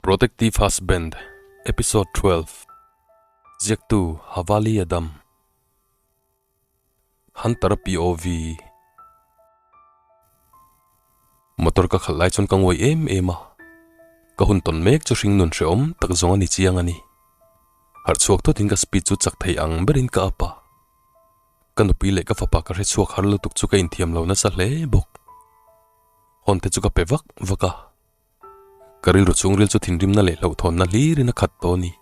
Protective Husband, Episode 12 Ziaktu Havali Adam Hunter POV Motor ka khalh lai chuan ka ngawi em em a, ka hun tawn mek chu hring nun hrehawm tak zawng a ni chiang a ni. Harh chhuak thawtin ka speed chu chak thei ang berin ka up a. Ka nupui leh ka fapa ka hre chhuak har lutuk chu ka inthiam lo nasa hle bawk. Hawn te chu ka pe vak vak a. Ka rilru chhungril chu thinrimna leh hlauhthawnna hlirin a khat tawh a ni.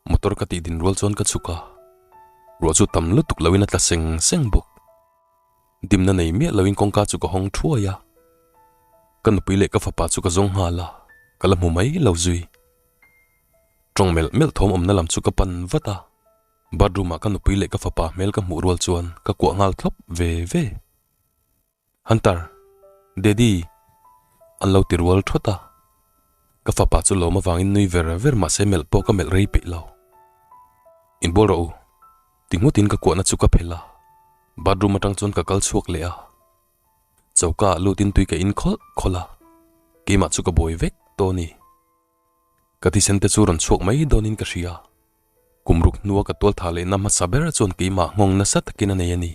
Motor ka tih din rual chuan ka chhuk a, ruah chu tam lutuk loin a tla seng seng bawk. Dimna nei miah loin kawngka chu ka hawng thuai a. Ka nupui leh ka fapa chu ka zawng nghal a, ka la hmu mai lo zui. Tawng melh melh thawm awmna lam chu ka pan vat a. Bathroom ah ka nupui leh ka fapa hmel ka hmuh rual chuan ka kuah nghal thlawp ve ve. Hunter, Daddy! An lo ti rual thawt a. Ka fapa chu lawm avangin nui ver ver mah se melh pawh ka melh rei peih lo. Inbual rawh u, ti nghutin ka kuahna chu ka phelh a. Bathroom atang chuan ka kal chhuak leh a. Choka ah lutin tui ka in khawlh khawlh a. Keimah chu ka buai vek tawh a ni. Ka thisen te chu rawn chhuak mai dawnin ka hria. Kum ruk hnua ka tual thah lehna hmasa ber chuan keimah nghawng nasa takin a nei a ni.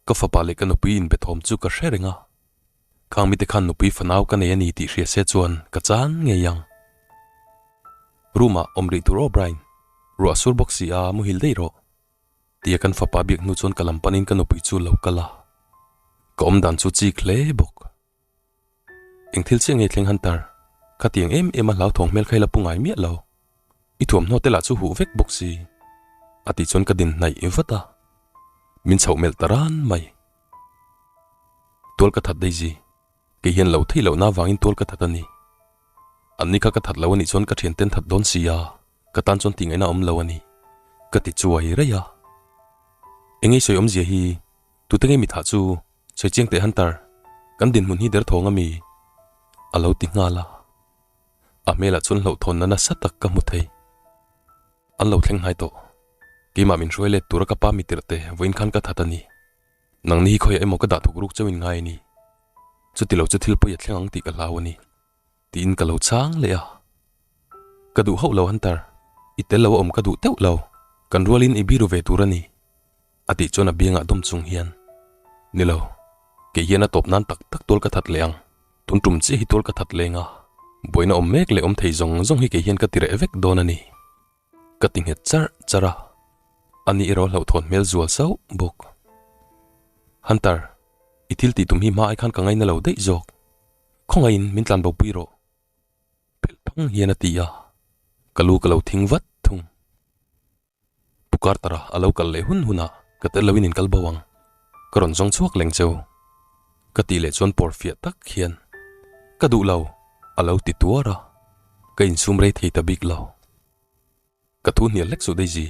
Ka fapa leh ka nupui inbe thawm chu ka hre reng a. Khang mite khan nupui fanau ka nei a ni tih hria se chuan ka chan ngei ang. Room ah awm rih tur aw Brian, ruah sur bawk si a muhil daih rawh. Tia kan fapa biak hnu chuan ka lam panin ka nupui chu lo kal a. Ka awm dan chu chik hle bawk. Eng thil chiah nge thleng Hunter? Khatiang em em a hlauthawng hmel kha i la pu ngai miah lo. I thuamhnaw te lah chu huh vek bawk si. A tih chuan ka din hnaih vat a. Min chhoh melh ta ran mai. Tual ka that Daisy. Kei hian lo theih lohna avangin tual ka that a ni. Anni kha ka that lo a nih chuan ka thianten that dawn si a, ka tan chuan tih ngaihna awm lo a ni. Ka ti chuai raih a. Engei sawi awmzia hi tute nge mi thah chu Sawi chiang teh Hunter, kan dinhmun hi derthawng a mi? A lo ti nghal a. A hmelah chuan hlauhthawnna nasa tak ka hmu thei. An lo thleng hnai tawh. Keimah min hruai let tura ka pa mi tirh te vawiin khan ka that a ni. Nangni hi khawiah emaw ka dah thuk ruk chauhin ngai a ni. Chuti lo chu thil pawi a thleng ang tih ka hlau a ni. Tiin ka lo chhang leh a. Ka duh hauh lo Hunter, i tel lo a awm ka duh teuh lo. Kan rualin i biru ve tur a ni. A tih chuan a biangah dawm chung hian, Ni lo, kei hian a tawp nan tak tak tual ka that leh ang. Tun tum chiah hi tual ka that leng a, buaina awm mek leh awm thei zawng zawng hi kei hian ka ti reh vek dawn a ni. Ka ti nghet charh charh a, ani erawh hlauhthawn hmel zual sauh bawk. Hunter, i thil tih tum hi hma ai khan ka ngaina lo daih zawk. Khawngaihin min tlan bopui rawh. Phelh phang hian a ti a, ka lu ka lo thing vat thung. Pu Carter-a a lo kal leh hun hunah ka tel loin in kal bo ang. Ka rawn zawng chhuak leng cheu. Ka tih leh chuan pawr fiah tak hian, Ka duh lo, a lo ti tuar a. Ka insum rei thei ta bik lo. Ka thu hnial hlek suh Daisy.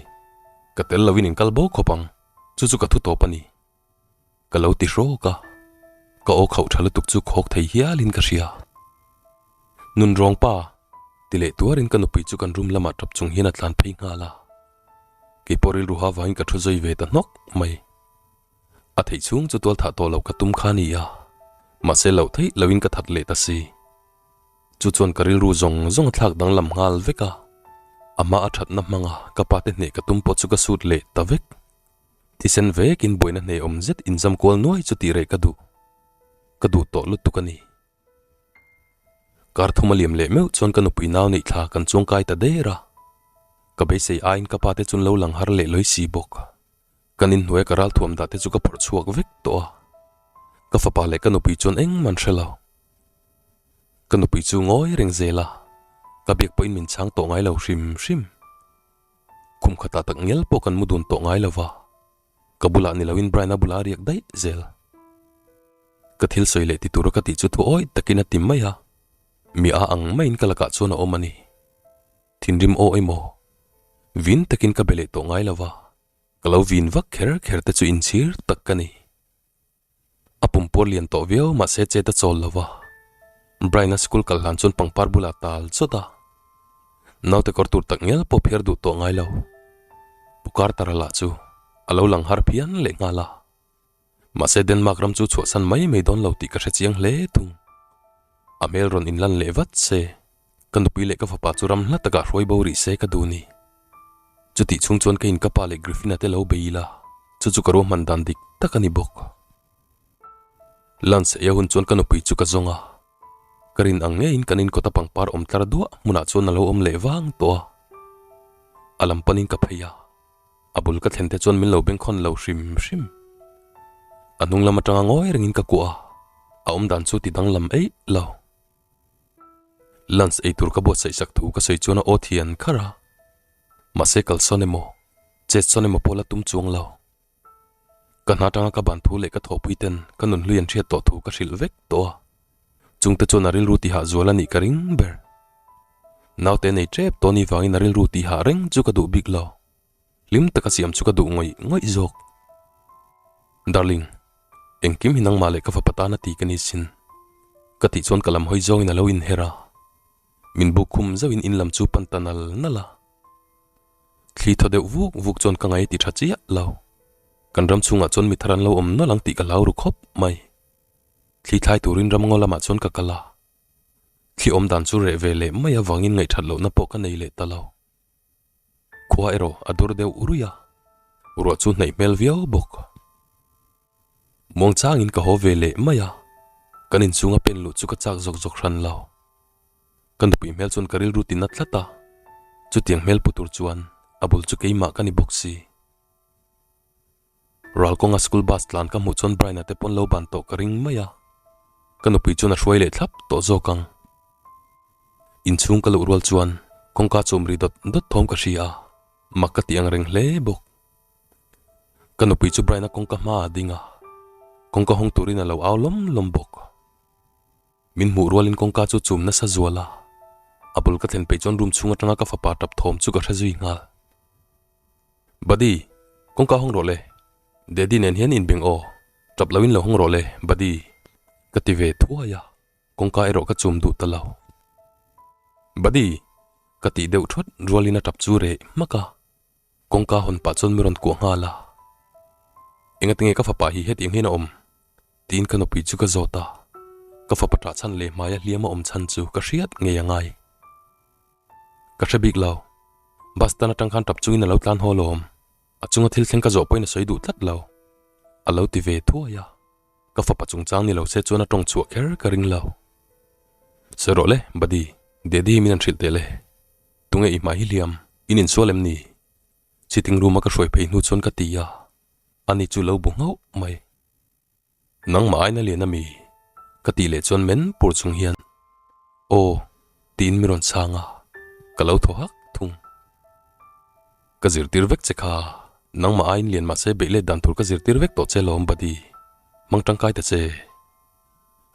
Ka tel loin in kal bo khawp ang. Chu chu ka thu tawp a ni. Ka lo ti hrawk a. Ka aw khauh tha lutuk chu khawk thei hialin ka hria. Nunrawng pa, ti leh tuarin ka nupui chu kan room lamah tap chung hian a tlan phei nghal a. Kei pawh rilru ha vangin ka thu zui ve ta hnawk mai. A theih chhung chu tual thah tawh loh ka tum kha a ni a, mahse loh theih lohin ka that leh ta si. Chu chuan ka rilru zawng zawng a thlak danglam nghal vek a, a hma a thatna hmanga ka pa te hneh ka tum pawh chu ka sut leh ta vek. Thisen vekin buaina hneh awm zet inzam kual nuai chu tih reh ka duh. Ka duh tawh lutuk a ni. Kar thum a liam leh meuh chuan ka nupui nau neih thla kan chuang kai ta der a. Ka beisei aiin ka pa te chuan lo lang har leh lawi si bawk. Kan inhnuaia ka ral thuam dah te chu ka phawrh chhuak vek tawh a. Ka fapa leh ka nupui chuan engmah an hre lo. Ka nupui chu ngawi reng zel a, ka biak pawhin min chhang tawh ngai lo hrim hrim. Kum khatah tak ngial pawh kan mu dun tawh ngai lo va, ka bulah ni loin Brian-a bulah a riak daih zel. Ka thil sawi leh ti tura ka tih chu thu awih takin a ti mai a, mi a ang maiin ka lakah chuan a awm a ni. Thinrim aw emaw? Vin takin ka be leh tawh ngai lo va, ka lo vin vak kher kher te chu inchhir tak ka ni. A pum puar lian tawh viau mahse chet a chawl lo va. Brian-a school kal hlan chuan pangpar bulah tal chawt a. Naute kawr tur tak ngial pawh phiar duh tawh ngai lo. Pu Carter-a lah chu a lo lang har phian leh nghal a. Mahse Denmark ram chu chhuahsan mai mai dawn lo tih ka hre chiang hle thung. A hmel rawn inlan leh vat se, ka nupui leh ka fapa chu ram hla takah hruai bo rih se ka duh ni. Chutih chhung chuan ka in ka pa leh Griffin-a te lo bei ila, chu chu ka ruahman dan dik tak a ni bawk. Lunch ei a hun chuan ka nupui chu ka zawng a, ka rin ang ngeiin kan inkawta pangpar awm tlar duah hmunah chuan a lo awm leh vang tawh a. A lam panin ka phei a. A bul ka thlen te chuan min lo bengkhawn lo hrim hrim. A hnung lam atanga ngawi rengin ka kuah a, a awm dan chu ti danglam eih lo. Lunch ei tur ka buatsaih sak thu ka sawi chuan a aw thian kharh a, mahse kalsawn emaw, chetsawn emaw pawh la tum chuang lo. Ka hna atanga ka ban thu leh ka thawhpui ten ka nun hlui an hriat tawh thu ka hrilh vek tawh a, chungte chuan a rilru tihah zual a nih ka ring ber. Naute nei tep tawh ni vangin a rilru tihah reng chu ka duh bik lo. Hlim taka siam chu ka duh ngawih ngawih zawk. Darling, engkim hi nangmah leh ka fapa tana ti ka ni sin. Ka tih chuan ka lam hawi zawngin a lo inher a. Min buk khum zauhin in lam chu pan ta nal nal a. Thli thaw deuh vuk vuk chuan ka ngaih ti tha chiah lo. Kan ram chhungah chuan mi thar an lo awm nawlh ang tih ka hlau ru khawp mai. Thli thlai turin ram ngaw lamah chuan ka kal a. Thli awm dan chu reh ve leh mai avangin ngaihthat lohna pawh ka nei leh ta lo. Khua erawh a dur deuh ruih a, ruah chu hnaih hmel viau bawk. Muangchangin ka haw ve leh mai a, kan inchhunga pen luh chu ka chak zawk zawk hran lo. Ka nupui hmel chuan ka rilru ti na tlat a, chutiang hmel pu tur chuan a bul chu keimah ka ni bawk si. Ral kawnga school bus tlan ka hmuh chuan Brian-a te pawn lo ban tawh ka ring mai a, ka nupui chuan a hruai leh thlap tawh zawk ang. Inchhung ka luh rual chuan kawngka chum ri dawt dawt thawm ka hria a, mak ka tih ang reng hle bawk. Ka nupui chu Brian-a kawngka hma a ding a, kawngka hawng turin a lo au lawm lawm bawk. Min hmuh rualin kawngka chu chum nasa zual a, a bul ka thlen peih chuan room chhung atanga ka fapa tap thawm chu ka hre zui nghal. Buddy, kawngka hawng rawh le. Daddy nen hian inbeng aw. Tap loin lo hawng rawh le, Buddy. Ka ti ve thuai a, kawngka erawh ka chum duh ta lo. Buddy! Ka tih deuh thawt rualin a tap chu reh hmak a, kawngka hawn pah chuan mi rawn kuah nghal a. Engatinge ka fapa hi hetiang hian a awm? Tiin ka nupui chu ka zawt a, ka fapa ṭah chhan leh hmaia hliam a awm chhan chu ka hriat ngei a ngai. Ka hre bik lo. Bus stand atang khan tap chungin a lo tlan haw lawm. A chunga thil thleng ka zawh pawhin a sawi duh tlat lo. A lo ti ve thuai a. Ka fapa chungchang ni lo se chuan a tawng chhuah kher ka ring lo. Sawi rawh le, Buddy. Daddy hi min han hrilh teh le. Tunge i hmai hi hliam? In insual em ni? Sitting room a ka hruai phei hnu chuan ka ti a. Ani chu lo bu nghauh mai. Nangmah aina lian ami? Ka tih leh chuan men pur chung hian Aw tiin mi rawn chhang a, ka lo thaw hak thung. Ka zirtir vek che kha, nangmah aiin lian mahse beih let dan tur ka zirtir vek tawh che lawm Buddy, hmang tangkai ta che.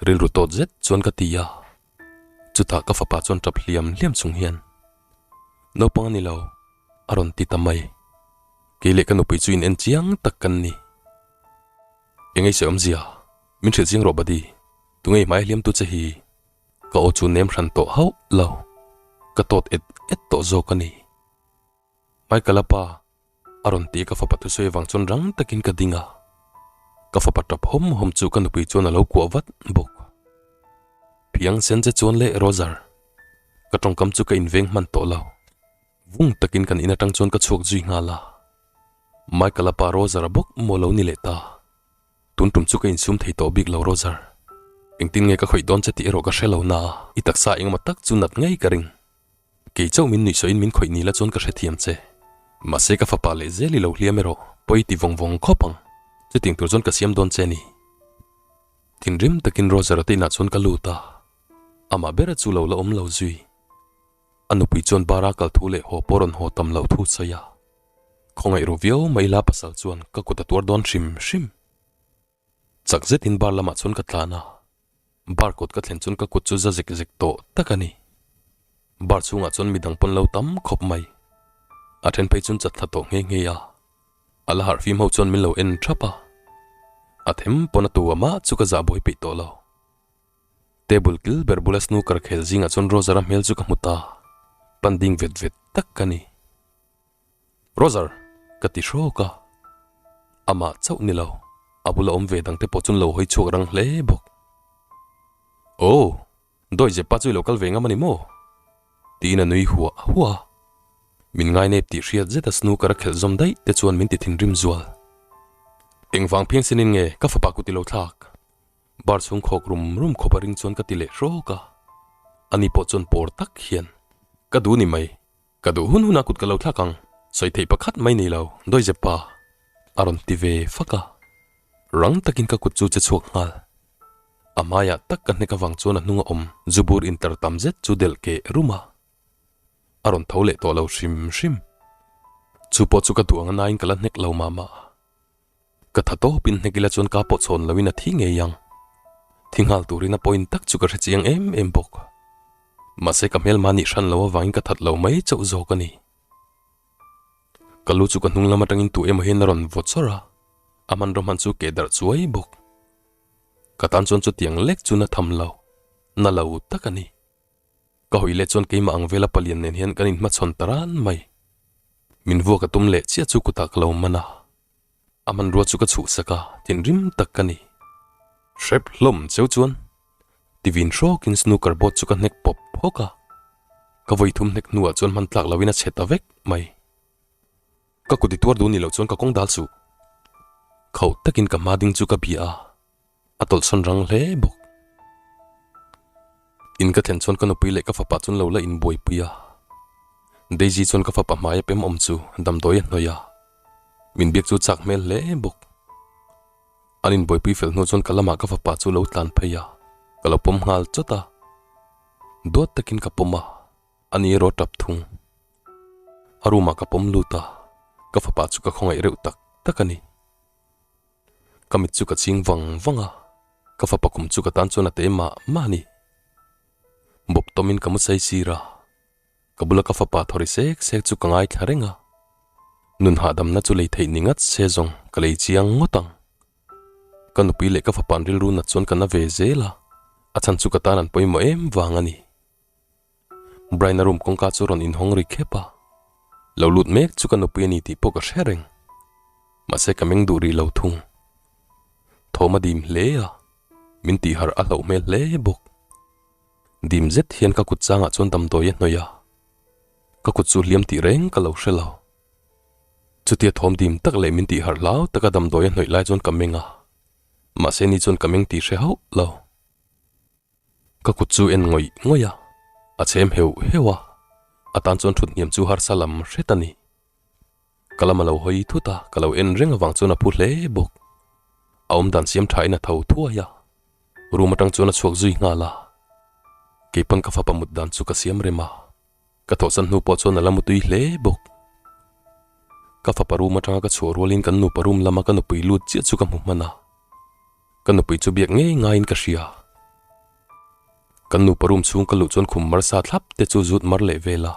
Rilru tawt zet chuan ka ti a, chutah ka fapa chuan tap hliam hliam chung hian Naupang a ni lo a rawn ti ta mai. Kei leh ka nupui chu in en chiang tak kan ni. Eng ei sawi awmzia? Min hrilh chiang rawh Buddy, tunge i hmai hliam tu che hi? Ka aw chu nem hran tawh hauh lo, ka tawt et et tawh zawk a ni. Michael-a pa a rawn ti ka fapa thusawi avang chuan rang takin ka ding a, ka fapa tap hawm hawm chu ka nupui chuan a lo kuah vat bawk. Phiang sen che chuan leh Roger, ka tawngkam chu ka inveng hman tawh lo. Vung takin kan in atang chuan ka chhuak zui nghal a. Michael-a pa Roger-a bawk maw lo ni leh ta. Tun tum chu ka insum thei tawh bik lo Roger. Engtin nge ka khawih dawn che tih erawh ka hre lo na a, i taksa engemaw tak chu nat ngei ka ring. Kei chauh min nuihsawhin min khawih ni la chuan ka hrethiam che. Mahse ka fapa leh zel i lo hliam erawh pawi ti vawng vawng khawp ang. Chutiang tur chuan ka siam dawn che ni. Thinrim takin Roger-a te inah chuan ka lut a, amah bera chu lo la awm lo zui. A nupui chuan bar a kal thu leh haw pawh rawn haw tam loh thu sawi a. Khawngaih ru viau mai la pasal chuan ka kut a tuar dawn hrim hrim. Chak zetin bar lamah chuan ka tlan a, bar kut ka thlen chuan ka kut chu za zek zek tawh tak a ni. Bar chhungah chuan midang pawn lo tam khawp mai. A then phei chuan chat thla tawh nghe nghe a, a la harh fim ho chuan min lo en thap a. A them pawn a tu a mah chu ka zah buai peih tawh lo. Table kil ber bula snooker khel zingah chuan Roger-a hmel chu ka hmu ta, pan ding vet vet tak ka ni. Roger! Ka ti hrawk a, amah chauh ni lo, a bula awm ve dangte pawh chuan lo hawi chhuak rang hle bawk. Aw! Dawi Zeppa chu i lo kal ve ngam a ni maw? Tiin a nui huah huah a. Min ngainep tih hriat zet a snooker a khelh zawm daih te chuan min ti thinrim zual. Engvang phiang sinin nge ka fapa kut i lo thlak? Bar chhung khawk rum rum khawp a ring chuan ka ti leh hrawk a. Ani pawh chuan pawr tak hian, Ka duh ni mai. Ka duh hun hunah kut ka lo thlak ang, sawi theih pakhat mai ni lo, dawi Zeppa a rawn ti ve fak a. Rang takin ka kut chu che chhuak nghal. A hmaiah tak ka hnek avang chuan a hnunga awm zubur intar tam zet chu delh keh rum a. A rawn tho leh tawh lo hrim hrim. Chu pawh chu ka duh ang a nain ka la hnek lo mah mah. Ka tha tawpin hnek ila chuan ka pawh chhawn loin a thi ngei ang. Thi nghal turin a point tak chu ka hre chiang em em bawk. Mahse ka hmelma nih hran lo avangin ka that lo mai chauh zawk a ni. Ka lu chu ka hnung lam atangin tu emaw hian a rawn vaw chawrh a, a hmanraw hman chu keh darh chuai bawk. Ka tan chuan chutiang lek chu na tham lo, na lo tak a ni. Ka hawi leh chuan keimah ang vela palian nen hian kan inhmachhawn ta ran mai. Min vuak a tum leh chiah chu kutah ka lo man a. A hmanrua chu ka chhuhsak a, thinrim tak ka ni. Hrep hlawm cheu chuan tivin hrawkin snooker board chu ka hnek pawp phawk a. Ka vawi thum hnek hnuah chuan hman tlak loin a chhe ta vek mai. Ka kut i tuar duh ni loh chuan ka kawng dal suh. Khauh takin ka hma ding chu ka bia a. A tawlhsawn rang hle bawk. In ka thlen chuan ka nupui leh ka fapa chuan lo la inbuaipui a. Daisy chuan ka fapa hmaia pem awm chu damdawi a hnawih a. Min biak chu chak hmel hle bawk. An inbuaipui fel hnu chuan ka lamah ka fapa chu lo tlan phei a, ka lo pawm nghal chawt a. Duat takin ka pawm a, ani erawh tap thung. A room ah ka pawm lut a, ka fapa chu ka khawngaih reuh tak tak a ni. Ka mit chu ka ching vang vang a, ka fapa kum chu ka tan chuan a te mah mah a ni. Bawp tawmin ka mu sai sir a, ka bula ka fapa thaw ri sek sek chu ka ngaithla reng a. Nun hahdamna chu lei theih ni ngat se zawng ka lei chiang ngawt ang. Ka nupui leh ka fapa'n rilru nat chuan ka na ve zel a, a chhan chu ka tan an pawimawh em vang a ni. Brian-a room kawngka chu rawn inhawng ri khep a, lo lut mek chu ka nupui a ni tih pawh ka hre reng. Mahse ka meng duh rih lo thung. Thawm a dim hle a, min tih harh a hlauh hmel hle bawk. Dim zet hian ka kut changah chuan damdawi a hnawih a, ka kut chu hliam tih reng ka lo hre lo. Chutia thawm dim tak leh min tih harh hlau taka damdawi a hnawih lai chuan ka meng a, mahse ni chuan ka meng tih hre hauh lo. Ka kut chu en ngawih ngawih a, a chhem heuh heuh a, a tan chuan thut hniam chu harsa lam hret a ni. Ka lam a lo hawi thut a, ka lo en reng avang chuan a phu hle bawk. A awmdan siam thain a tho thuai a, room atang chuan a chhuak zui nghal a. Keipawn ka fapa mut dan chu ka siam rem a, ka thawhsan hnu pawh chuan a la mutui hle bawk. Ka fapa room atanga ka chhuah rualin kan nupa room lama ka nupui lut chiah chu ka hmu hman a. Ka nupui chu biak ngei ngaiin ka hria. Kan nupa room chhung ka luh chuan khum mar sa thlap te chu zut mar leh vel a.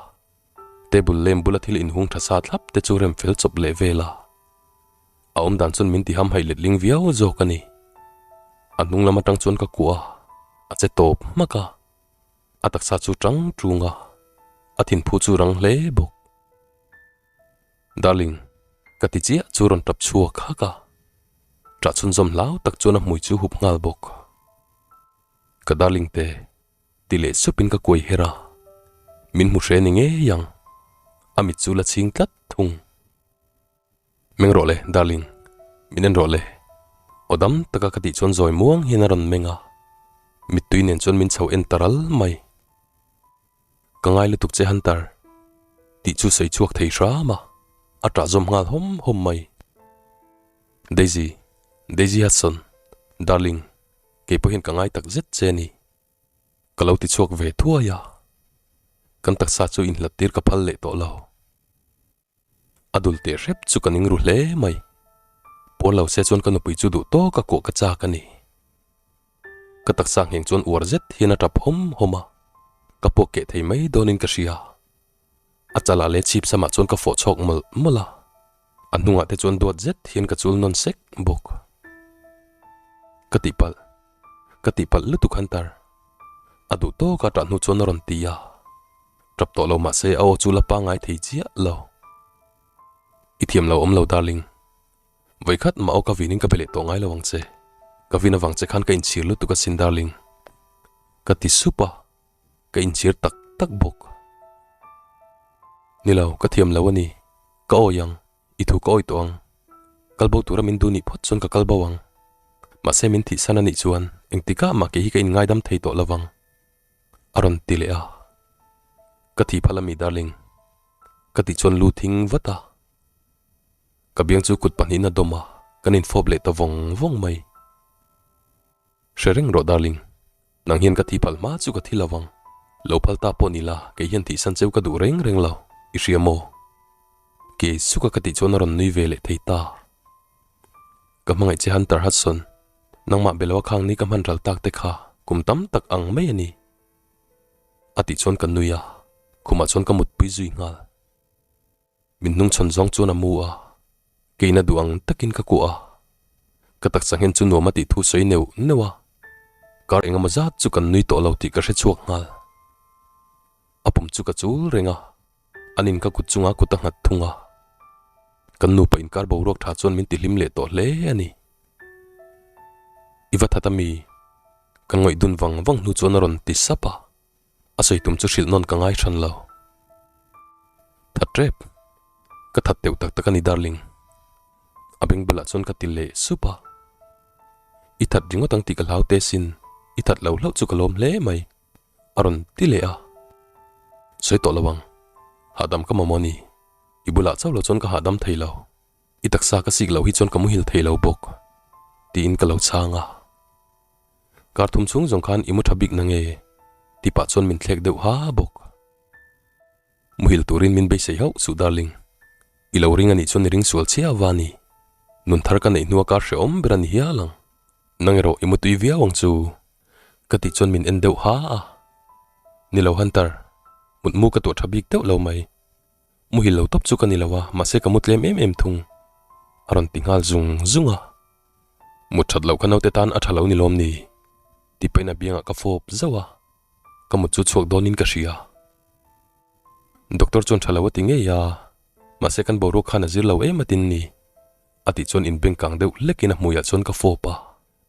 Table lem bula thil inhung tha sa thlap te chu rem fel chawp leh vel a. A awm dan chuan min ti ham haih letling viau zawk a ni. A hnung lam atang chuan ka kuah a, a che tawp hmak a. A taksa chu tang tung a, a thinphu chu rang hle bawk. Darling, ka ti chiah chu rawn tap chhuak hak a, ṭah chhunzawm hlau tak chuan a hmui chu hup nghal bawk. Ka darling te, ti leh supin ka kuai her a, min hmu hre ni ngei ang, a mit chu la chhing tlat thung. Meng rawh le, darling, min en rawh le, aw dam taka ka tih chuan zawi muang hian a rawn meng a, mittui nen chuan min chho en ta ral mai. Ka ngai lutuk che Hunter tih chu sawi chhuak thei hram a, a ṭah zawm nghal hawm hawm mai. Daisy, Daisy Hudson, darling, kei pawh hian ka ngai tak zet che a ni. Ka lo ti chhuak ve thuai a, kan taksa chu inhlat tir ka phal leh tawh lo. A dul teh hrep chu ka ning ru hle mai. Pawn lo se chuan ka nupui chu duh tawk a kuah ka chak a ni. Ka taksa ngheng chuan uar zet hian a tap hawm hawm a, ka puak keh thei mai dawnin ka hria. A chalah leh chhip samah chuan ka fawh chhawk mawlh mawlh a, a hnungah te chuan duat zet hian ka chul nawn sek bawk. Ka tihpalh, ka tihpalh lutuk Hunter. A duh tawka ṭah hnu chuan a rawn ti a, ṭap tawh lo mahse a aw chu la pangngai thei chiah lo. I thiam lo awm lo darling. Vawikhat mah aw ka vinin ka be leh tawh ngai lo ang che. Ka vin avang che khan ka inchhir lutuk asin darling. Ka ti sup a, ka inchhir tak tak bawk. Ni lo, ka thiam lo a ni. Ka awi ang, i thu ka awi tawh ang. Kal bo tura min duh nih phawt chuan ka kal bo ang. Mahse min thihsan a nih chuan engtikah mah kei hi ka inngaidam thei tawh lo vang. A rawn ti leh a. Ka thih phal a mi darling. Ka tih chuan lu thing vat a. Ka biang chu kut pahnihin a dawm a, kan infawp leh ta vawng vawng mai. Hre reng rawh darling, nang hian ka thi phal hma chu ka thi lo vang. Lo phal ta pawh ni la, kei hian thihsan cheu ka duh reng reng lo, i hria maw? Kei suka ka tih chuan a rawn nui ve leh thei ta. Ka hmangaih che Hunter Hudson, nangmah be lo a khang ni ka hman ral tak te kha kum tam tak ang mai a ni. A tih chuan ka nui a, khumah chuan ka mutpui zui nghal. Min hnungchhawn zawng chuan a mu a, keina duh ang takin ka kuah a, ka taksa nghen chu nuam a tih thu sawi neuh neuh a, kar engemaw zat chu kan nui tawh lo tih ka hre chhuak nghal. A pum chu ka chul reng a, an in ka kut chunga kut a nghat thung a, kan nupa inkar boruak tha chuan min tihlim leh tawh hle a ni. I va that a mi? Kan ngawih dun vang vang hnu chuan a rawn ti sap a. A sawi tum chu hrilh nawn ka ngai hran lo. That rep. Ka that deuh tak tak a ni darling. A beng bulah chuan ka ti leh sup a. I that ringawt ang tih ka hlau te sin, i that lo hlauh chu ka lawm hle mai. A rawn ti leh a. Sawi tawh lo ang. Hahdam ka mamawh a ni. I bulah chauh lo chuan ka hahdam thei lo. I taksa ka sik loh hi chuan ka muhil thei lo bawk. Tiin ka lo chhang a. Kar thum chhung zawng khan i mu tha bik na nge? Ti pah chuan min thlek deuh ha bawk. Muhil turin min beisei hauh suh darling. I lo ring anih chuan i ring sual chiah va ni. Nun thar ka neih hnua kar hrehawm ber a ni hial ang. Nang erawh i mu tui viau ang chu. Ka tih chuan min en deuh ha a. Ni lo Hunter, mutmu ka tuah tha bik deuh lo mai. Muhil lo tawp chu ka ni lo a, mahse ka mu tlem em em thung. A rawn ti nghal zung zung a. Mut that loh kha naute tan a tha lo ni lawm ni? Ti pahin a biangah ka fawp zauh a, ka mut chu chhuak dawnin ka hria. Doctor chuan tha lo a ti ngei a, mahse kan boruak khan a zir lo em atin ni. A tih chuan inbeng kang deuh hlekin a hmuiah chuan ka fawp a,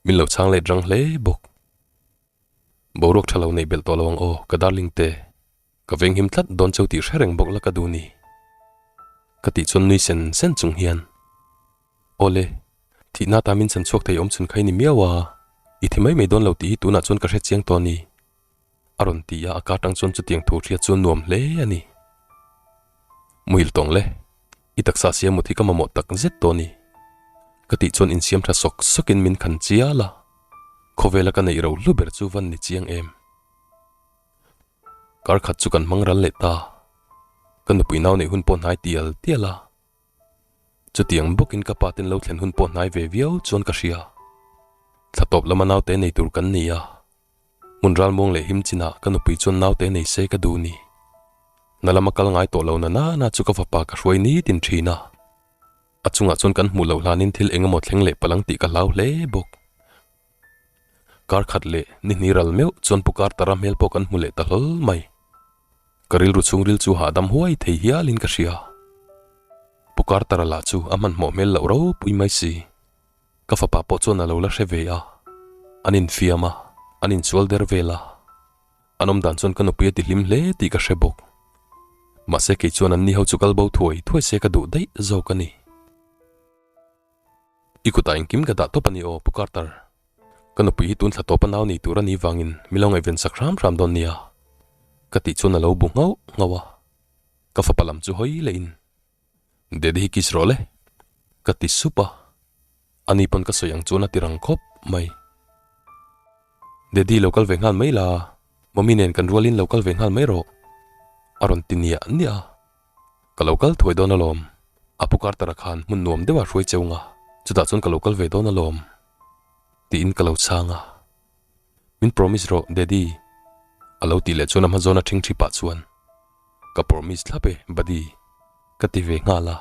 min lo chhang let rang hle bawk. Boruak tha lo neih belh tawh lo ang aw, ka darling te. Ka venghim tlat dawn cheu tih hre reng bawk la ka duh ni. Ka tih chuan nui sen sen chung hian. Awle, thihna ata min chhan chhuak thei awm chhun kha i ni miau a, i thi mai mai dawn lo tih hi tunah chuan ka hre chiang tawh a ni. A rawn ti a, a kar tang chuan chutiang thu hriat chu nuam hle a ni. Muhil tawng le, i taksa siam mut hi ka mamawh tak zet tawh a ni. Ka tih chuan insiam tha sawk sawkin min khan chial a, khawvela ka neih ro hlu ber chu van ni chiang em. Kar khat chu kan hmang ral leh ta, ka nupui nau neih hun pawh hnai tial tial a. Chutiang bawkin ka pa ten lo thlen hun pawh hnai ve viau chuan ka hria. Thla tawp lama naute nei tur kan ni a, hmun ralmuang leh him chinah ka nupui chuan naute nei se ka duh ni. Hna lama kal ngai tawh lo na nana chu ka fapa ka hruai nitin thin a. A chungah chuan kan hmuh loh hlanin thil eng emaw thleng leh palang tih ka hlau hle bawk. Kar khat leh ni hnih ral meuh chuan Pu Carter-a hmel pawh kan hmu leh ta hlawl mai. Ka rilru chhungril chu hahdam huai thei hialin ka hria. Pu Carter-a lah chu a hmanhmawh hmel loh ropui mai si. Ka fapa pawh chuan a lo la hre ve a, an infiam a, an insual der vel a. An awm dan chuan ka nupui a ti hlim hle tih ka hre bawk. Mahse kei chuan anni ho chu kal bo thuai thuai se ka duh daih zawk a ni. I kutah engkim ka dah tawp a ni aw, Pu Carter. Ka nupui hi tun thla tawpa nau nei tur a nih vangin mi lo ngaihven sak hram hram dawn nia. Ka tih chuan a lo bu nghauh nghauh a. Ka fapa lam chu hawi lehin, Daddy hi kiss rawh le. Ka ti sup a. Ani pawn ka sawi ang chuan a ti rang khawp mai. Daddy lo kal ve nghal mai la, Mummy nen kan rualin lo kal ve nghal mai rawh. A rawn ti niah niah a. Ka lo kal thuai dawn alawm. A pu Carter-a khan hmun nuam deuh a hruai cheu nga, chutah chuan ka lo kal ve dawn alawm. Tiin ka lo chhang a. Min promise rawh, Daddy. A lo tih leh chuan a hma zawn a ṭhing ṭhi pah chuan. Ka promise thlap e, buddy, ka ti ve nghal a.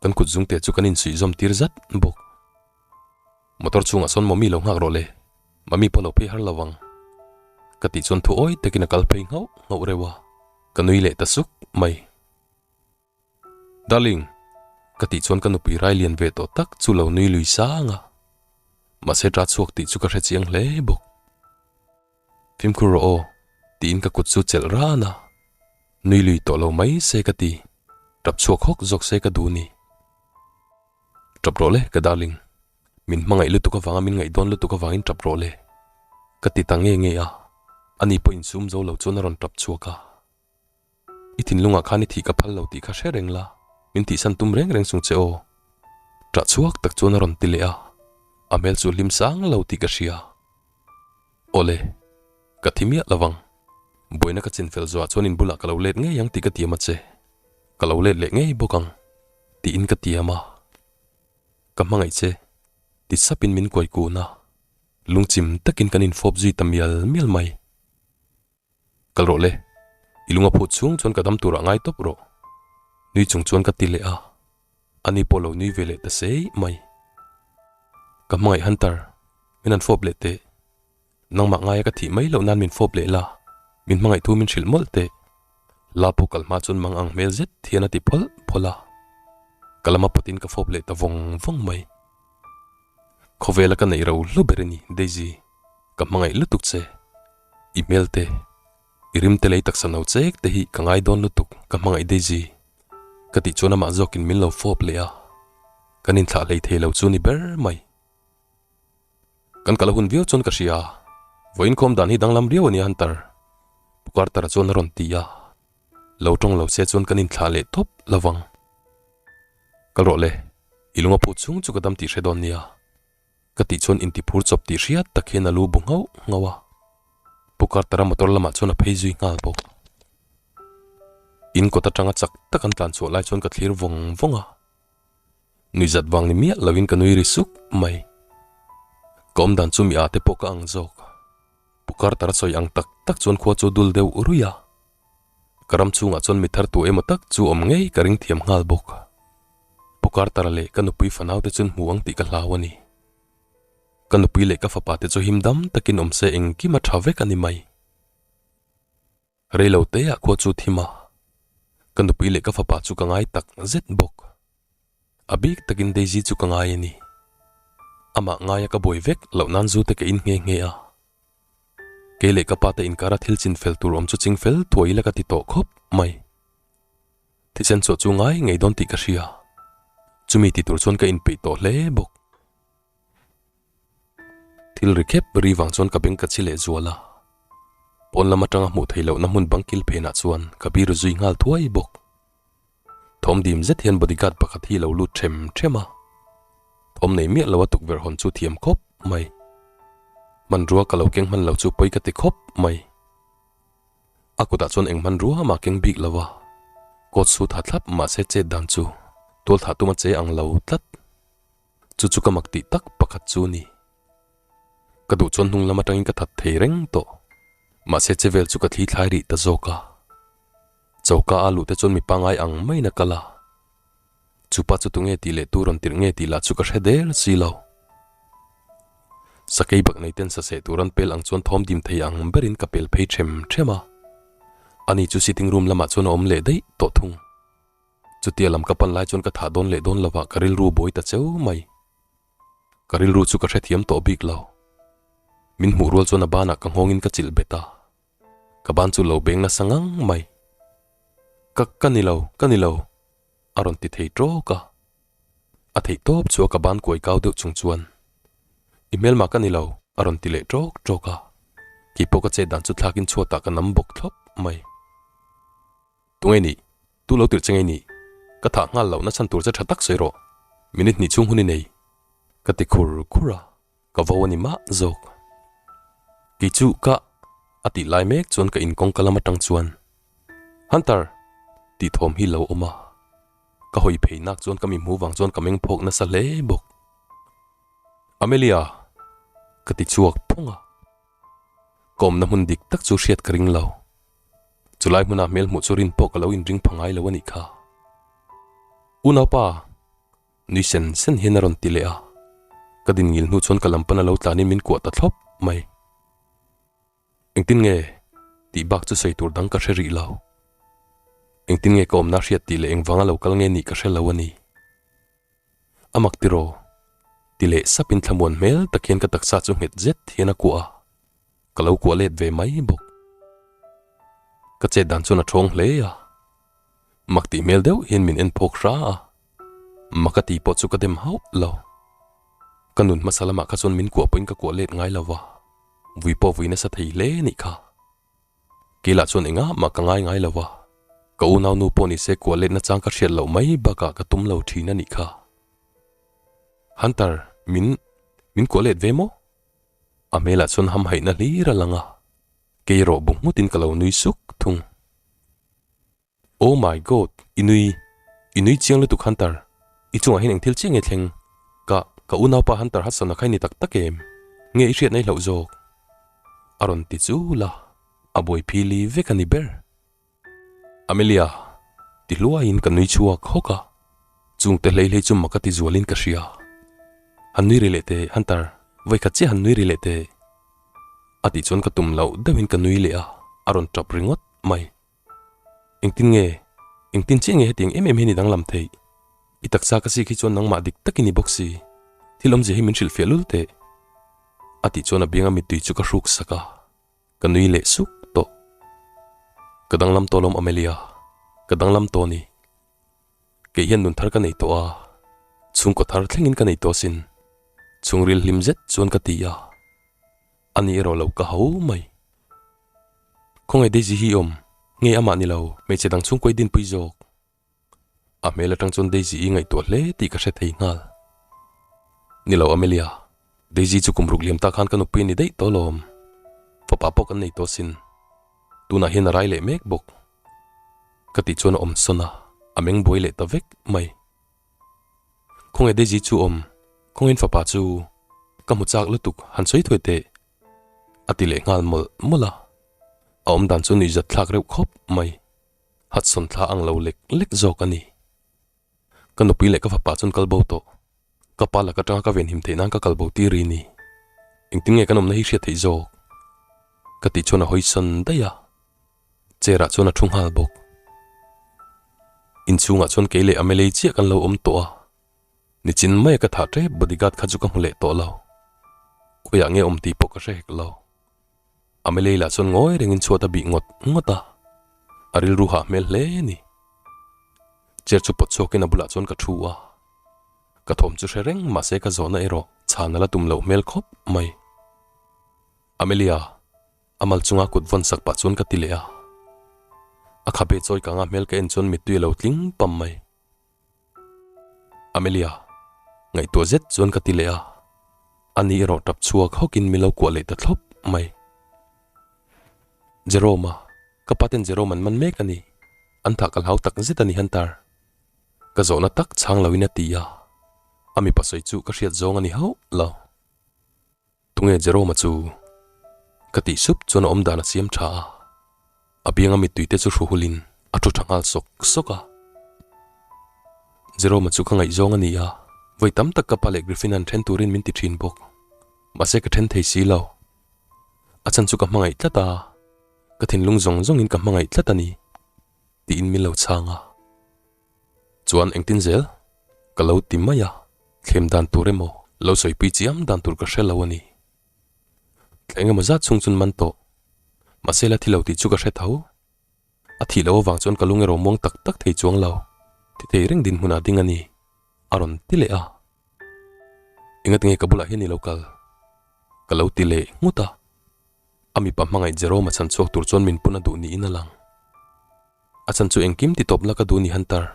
Kan kut zungte chu kan insuih zawm tir zat bawk. Motor chhungah sawn Mummy lo nghak rawh le, Mummy pawh lo phei har lo ang. Ka tih chuan thu awi takin a kal phei nghauh nghauh reuh a, ka nui leh ta suk mai. Darling! Ka tih chuan ka nupui rai lian ve tawh tak chu lo nui lui sang a, mahse ṭa chhuak tih chu ka hre chiang hle bawk. Fimkhur rawh aw, tiin ka kut chu chelh ran a, nui lui tawh lo mai se ka ti, ṭap chhuak hawk zawk se ka duh ni. Ṭap rawh le, ka darling. Min hmangaih lutuk avanga min ngaihdawn lutuk avangin ṭap rawh le, ka ti ta nge nge a, ani pawh insum zo lo chuan a rawn ṭap chhuak a. I thinlungah khan i thih ka phal lo tih kha hre reng la, min tihsan tum reng reng chung che aw. Ṭah chhuak tak chuan a rawn ti leh a, a hmel chu hlim sang lo tih ka hria. Awle, ka thi miah lo vang. Buaina ka chinfel zawhah chuan in bulah ka lo let ngei ang tih ka tiam a che. Ka lo let leh ngei bawk ang, tiin ka tiam a. Ka hmangaih che, ti sapin min kuai kun a. Lungchim takin kan infawp zui ta mial mial mai. Kal rawh le, i lung a phut chhung chuan ka dam turah ngai tawp rawh. Nui chung chuan ka ti leh a, ani pawh lo nui ve leh ta sei mai. Ka hmangaih Hunter, min han fawp leh teh. Nangmah ngaia ka thih mai loh nan min fawp leh la, min hmangaih thu min hrilh mawlh teh. La pawh kal hma chuan mang ang hmel zet hian a ti phawlh phawlh a, ka lama pawtin ka fawp leh ta vawng vawng mai. Khawvela ka neih ro hlu ber i ni, Daisy, ka hmangaih lutuk che. I hmel te, i rim te lei taksa no chek te hi ka ngai dawn lutuk, ka hmangaih Daisy. Ka tih chuan amah zawkin min lo fawp leh a, kan inthlah hlei thei lo chu ni ber mai. Kan kal a hun viau chuan ka hria, vawiin khawm dan hi danglam riau a nia Hunter. Pu Carter-a chuan a rawn ti a, lo tawng lo se chuan kan inthlah leh tawp lo vang. Kal rawh le, i lung a phut chhung chu ka dam tih hre dawn nia. Ka tih chuan intiphur chawp tih hriat tak hian a lu bu nghauh nghauh a. Pu Carter-a motor lamah chuan a phei zui nghal bawk. In kawt atanga chak tak an tlan chhuah lai chuan ka thlir vawng vawng a. Nuihzat vang ni miah loin ka nui ri suk mai. Ka awm dan chu mi ate pawh ka ang zawk. Pu Carter-a sawi ang tak tak chuan khua chu dul deuh ruih a. Ka ram chhungah chuan mi thar tu emaw tak chu awm ngei ka ring thiam nghal bawk. Pu Carter-a leh ka nupui fanaute chuan hmu ang tih ka hlau a ni. Ka nupui leh ka fapa te chu him dam takin awm se engkim a tha vek a ni mai. Rei lo teah khua chu thim a, ka nupui leh ka fapa chu ka ngai tak zet bawk. A bik takin Daisy chu ka ngai a ni. Amah ngaia ka buai vek loh nan zu te ka in nghe nghe a. Kei leh ka pa te inkara thil chin fel tur awm chu ching fel thuai ila ka ti tawh khawp mai. Thisen chhuah chu ngai ngei dawn tih ka hria. Chumi ti tur chuan ka inpeih tawh hle bawk. Thil ri khep ri vang chuan ka beng ka chi leh zual a. Pawn lam atanga hmuh theih lohna hmun bang kil phenah chuan ka bir zui nghal thuai bawk. Thawm dim zet hian bodyguard pakhat hi lo lut them them a. Thawm nei miah lo a tukverh hawn chu thiam khawp mai. Hmanrua ka lo keng hman lo chu pawi ka ti khawp mai. A kutah chuan eng hmanrua mah keng bik lo a, coat suit ha thlap mahse chet dan chu tual thah tuma che ang lo tlat. Chu chu ka mak tih tak pakhat chu ni. Ka duh chuan hnung lam atangin ka that thei reng tawh. Mahse che vel chu ka thli thlai rih ta zawk a. Choka a luh te chuan mi pangai ang maiin a kal a. Chupa chu tunge tih leh tu rawn tirh nge tih lah chu ka hre der si lo. Sakei bak nei ten saseh tur an pel ang chuan thawm dim thei ang berin ka pel phei them them a. Ani chu sitting room lamah chuan a awm leh daih tawh thung. Chutia lam ka pan lai chuan ka thah dawn leh dawn lovah ka rilru buai ta cheu mai. Ka rilru chu ka hrethiam tawh bik lo. Min hmuh rual chuan a banah ka nghawngin ka chilh bet a. Ka ban chu lo beng nasa ngang mai. Ka, ka ni lo, ka ni lo, a rawn ti thei tawk a. A theih tawp chu a ka ban kuai kau deuh chung chuan, I hmelmah ka ni lo, a rawn ti leh tawk tawk a. Keipawh ka chet dan chu thlakin chhuatah ka nam bawk thlawp mai. Tunge nih? Tu lo tirh che ngei nih? Ka thah nghal lohna chhan tur che tha tak sawi rawh. Minute hnih chhung hun i nei. Ka ti khur khur a. Ka vo a ni mah zawk. Kei chu ka a tih lai mek chuan ka in kawngka lam atang chuan Hunter! tih thawm hi lo awm a. Ka hawi phei nak chuan ka mi hmu vang chuan ka meng phawk nasa hle bawk. Amelia! Ka ti chhuak phawng a. Ka awmna hmun dik tak chu hriat ka ring lo. Chulai hmuna hmel hmuh chu rin pawh ka lo inring pha ngai lo a nih kha. Unaupa! Nui sen sen hian a rawn ti leh a. Ka din ngil hnu chuan ka lam pan a lo tlanin min kuah ta thlawp mai. Engtin nge? tih bak chu sawi tur dang ka hre rih lo. Engtin nge ka awmna hriat tih leh engvanga lo kal nge nih ka hre lo a ni. A mak tiraw? ti leh sapin thlamuan hmel tak hian ka taksa chu nghet zet hian a kuah a, ka lo kuah let ve mai bawk. Ka chet dan chuan a thawng hle a, mak tih hmel deuh hian min en phawk hra a, mak a ti pawh chu ka dem hauh lo. Ka nun hmasa lamah kha chuan min kuah pawhin ka kuah let ngai lo va. Vui pawh vui nasa thei hle nih kha. Keilah chuan engah mah ka ngai ngai lo a, ka unau nu pawh nise kuah letna chang ka hriat loh mai bakah ka tum lo thin a nih kha. Hunter, min, min kuah let ve maw? A hmelah chuan hamhaihna hlir a lang a, kei erawh bu nghutin ka lo nui suk thung. Oh my God, i nui, i nui chiang lutuk Hunter, i chungah hian eng thil chiah nge thleng? Ka, ka unaupa Hunter Hudson a khai ni tak tak em? Nge i hriat nei hlauh zawk? A rawn ti chul a, a buai phili vek a ni ber. Amelia, ti hluaiin ka nui chhuak hawk a, chungte hlei hlei chu mak a ti zualin ka hria. Han nui ri leh teh Hunter, vawikhat chiah han nui ri leh teh. A tih chuan ka tum loh deuhin ka nui leh a, a rawn tap ringawt mai. Engtin nge? Engtin chiah nge hetiang em em hian i danglam theih? I taksa ka sik hi chuan nangmah dik tak i ni bawk si. Thil awmzia hi min hrilhfiah lul teh. A tih chuan a bianga mittui chu ka hruk sak a, ka nui leh suk tawh. Ka danglam tawh lawm Amelia, ka danglam tawh ni. Kei hian nun thar ka nei tawh a, chhungkaw thar thlengin ka nei tawh asin. Chhungril hlim zet chuan ka ti a, a ni erawh lo ka ho mai. Khawngaih Daisy hi awm nge amah ni lo hmeichhe dang chhungkawi dinpui zawk. A hmel atang chuan Daisy i ngaihtuah hle tih ka hre thei nghal. Ni lo Amelia, Daisy chu kum ruk liam ta khan ka nupui a ni daih tawh lawm. Fapa pawh kan nei tawh sin. Tunah hian a rai leh mek bawk. Ka tih chuan a awm sawn a, a meng buai leh ta vek mai. Khawngaih Daisy chu awm, khawngaih fapa chu ka hmu chak lutuk han sawi thuai teh. A ti leh nghal mawlh mawlh a, a awm dan chu nuihzat thlak reuh khawp mai. Hudson thla ang lo lek lek zawk a ni. Ka nupui leh ka fapa chuan kal bo tawh. Ka pa lak atanga ka venhim theih nan ka kal bo tir i ni. Engtin nge kan awmna hi hriat theih zawk? Ka tih chuan a hawi sawn daih a, chair ah chuan a thu nghal bawk. Inchhungah chuan kei leh Amelei chiah kan lo awm tawh a. Nichin maia ka thah tep bodyguard kha chu ka hmu leh tawh lo. Khawiah nge awm tih pawh ka hre hek lo. Amelei lah chuan ngawi rengin chhuat a bih ngawt ngawt a, a rilru hah hmel hle a ni. Chair chu pawt chhuakin a bulah chuan ka thu a, ka thawm chu hre reng mahse ka zawhna erawh chhan a la tum loh hmel khawp mai. Amelia, a mal chunga kut vawn sak pah chuan ka ti leh a. A khabe chawi kanga hmel ka en chuan mittui a lo tling pam mai. Amelia, ngaihtuah zet chuan ka ti leh a, ani erawh tap chhuak hawkin min lo kuah leh ta thlawp mai. Jerome-a, ka pa ten Jerome an man mek a ni, an thah ka hlau tak zet a ni Hunter. Ka zawhna tak chhang loin a ti a, a mipa sawi chu ka hriat zawng a ni hauh lo. Tunge Jerome-a chu? Ka tih sup chuan a awm dan a siam tha a, a bianga mittui te chu hru hulin a thu tha nghal sawk sawk a. Jerome-a chu ka ngaihzawng a ni a, vawi tam tak ka pa leh Griffin an then turin min ti thin bawk. Mahse ka then thei si lo. A chan chu ka hmangaih tlat a, ka thinlung zawng zawngin ka hmangaih tlat a ni, tiin min lo chhang a. Chuan engtin zel? Ka lo ti mai a, thlem dan tur emaw, lo sawipui chiam dan tur ka hre lo a ni. Thla engemaw zat chhung chuan man tawh. Mahse la thi lo tih chu ka hre tho. A thih loh avang chuan ka lung erawh muang tak tak thei chuang lo. Thi thei reng dinhmunah ding a ni, a rawn ti leh a. Engatinge ka bulah hian i lo kal? Ka lo ti leh nghut a. A mipa hmangaih Jerome-a chhan chhuak tur chuan min pun a duh niin a lang. A chhan chu engkim ti tawp la ka duh ni Hunter.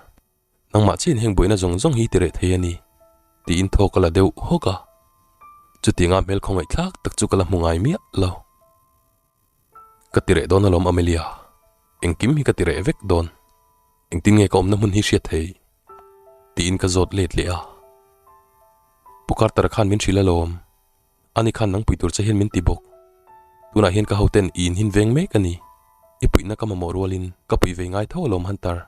Nangmah chian heng buaina zawng zawng hi ti reh thei a ni, tiin thaw ka la deuh hawk a. Chutianga hmel khawngaihthlak tak chu ka la hmu ngai miah lo. Ka ti reh dawn alawm Amelia, engkim hi ka ti reh vek dawn. Engtin nge ka awmna hmun hi hriat theih? tiin ka zawt let leh a. Pu Carter khan min hrilh alawm. Ani khan nang pui tur che hian min ti bawk. Tunah hian ka hoten i inhin veng mek a ni. I puihna ka mamawh rualin ka puih ve ngai tho alawm Hunter,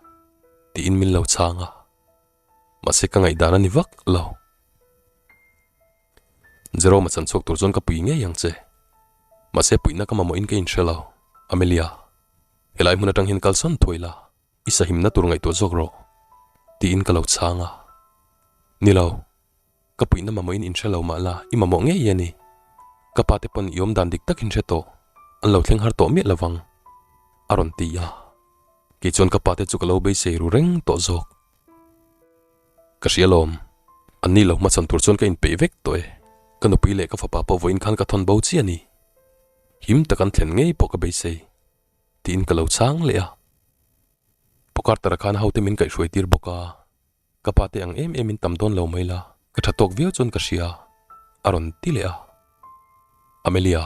tiin min lo chhang a. Mahse ka ngaihdan a ni vak lo. Jerome a chan chhuak tur chuan ka pui ngei ang che. Mahse puihna ka mamawhin ka inhre lo, Amelia. Helai hmun atang hian kalsawn thuai la, i sahimna tur ngaihtuah zawk rawh, tiin ka lo chhang a. Ni lo, ka puihna mamawhin inhre lo mah la, i mamawh ngei a ni. Ka pa te pawn i awm dan dik tak inhre tawh, an lo thleng har tawh miah lovang, a rawn ti a. Kei chuan ka pa te chu ka lo beisei ru reng tawh zawk. Ka hria lawm. An ni lo hmachhan tur chuan ka inpeih vek tawh e. Ka nupui leh ka fapa pawh vawiin khan ka thawn bo chiah a ni. Him tak an thlen ngei pawh ka beisei. Tiin ka lo chhang leh a. Pu Carter-a khan hote min kaihhruai tir bawk a. Ka pa te ang em em in tam dawn lo mai la, ka tha tawk viau chuan ka hria. A rawn ti leh a. Amelia,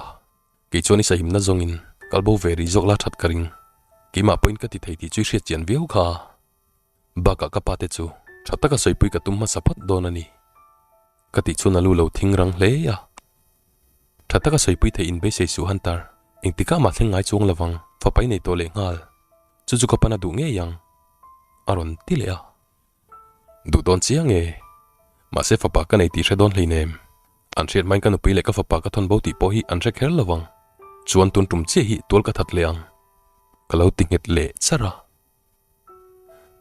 kei chuan i sahimna zawngin kal bo ve rih zawk la that ka ring. Keimah pawhin ka ti thei tih chu i hriat chian viau kha. Bakah ka pate chu tha taka sawipui ka tum hmasa phawt dawn a ni. Ka tih chuan a lu lo thing rang hle a. Tha taka sawipui theih in beisei suh Hunter, engtikah mah thleng ngai chuang lovang, fapa i nei tawh leh nghal. Chu chu ka pana duh ngei ang, a rawn ti leh a. Duh dawn chiang e. Mahse fapa ka nei tih hre dawn hleinem. An hriat hmain ka nupui leh ka fapa ka thawn bo tih pawh hi an hre kher lovang. Chuan tun tum chiah hi tual ka that leh ang. Ka lo ti nghet leh char a.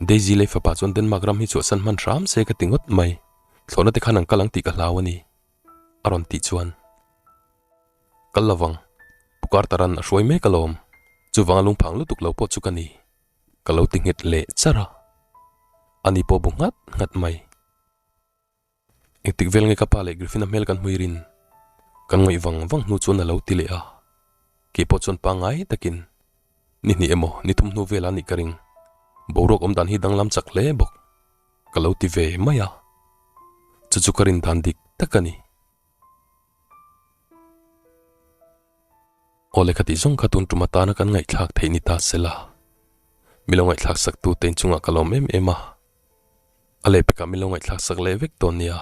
Daisy lei fapa chuan Denmark ram hi chhuahsan hman hram se ka ti ngawt mai, thlawhna te khan an kal ang tih ka hlau a ni, a rawn tih chuan. Kal lovang, Pu Carter-a'n a hruai mek alawm, chuvanga lungphang lutuk lo pawh chu ka ni, ka lo ti nghet leh char a. Ani pawh bu nghat nghat mai. Engtik vel nge ka pa leh Griffin-a hmel kan hmui rin? Kan ngawih vang vang hnu chuan a lo ti leh a. Kei pawh chuan pangngai takin ni hnih emaw ni thum hnu vel a nih ka ring. Boruak awm dan hi danglam chak hle bawk. Ka lo ti ve mai a. Chu chu ka rin dan dik tak a ni. Aw lehkha tih zawng kha tun tum atana kan ngaihthlak theih ni ta se la. Mi lo ngaihthlak sak tu te inchungah ka lawm em em a. A lehpekah mi lo ngaihthlak sak leh vek dawn nia.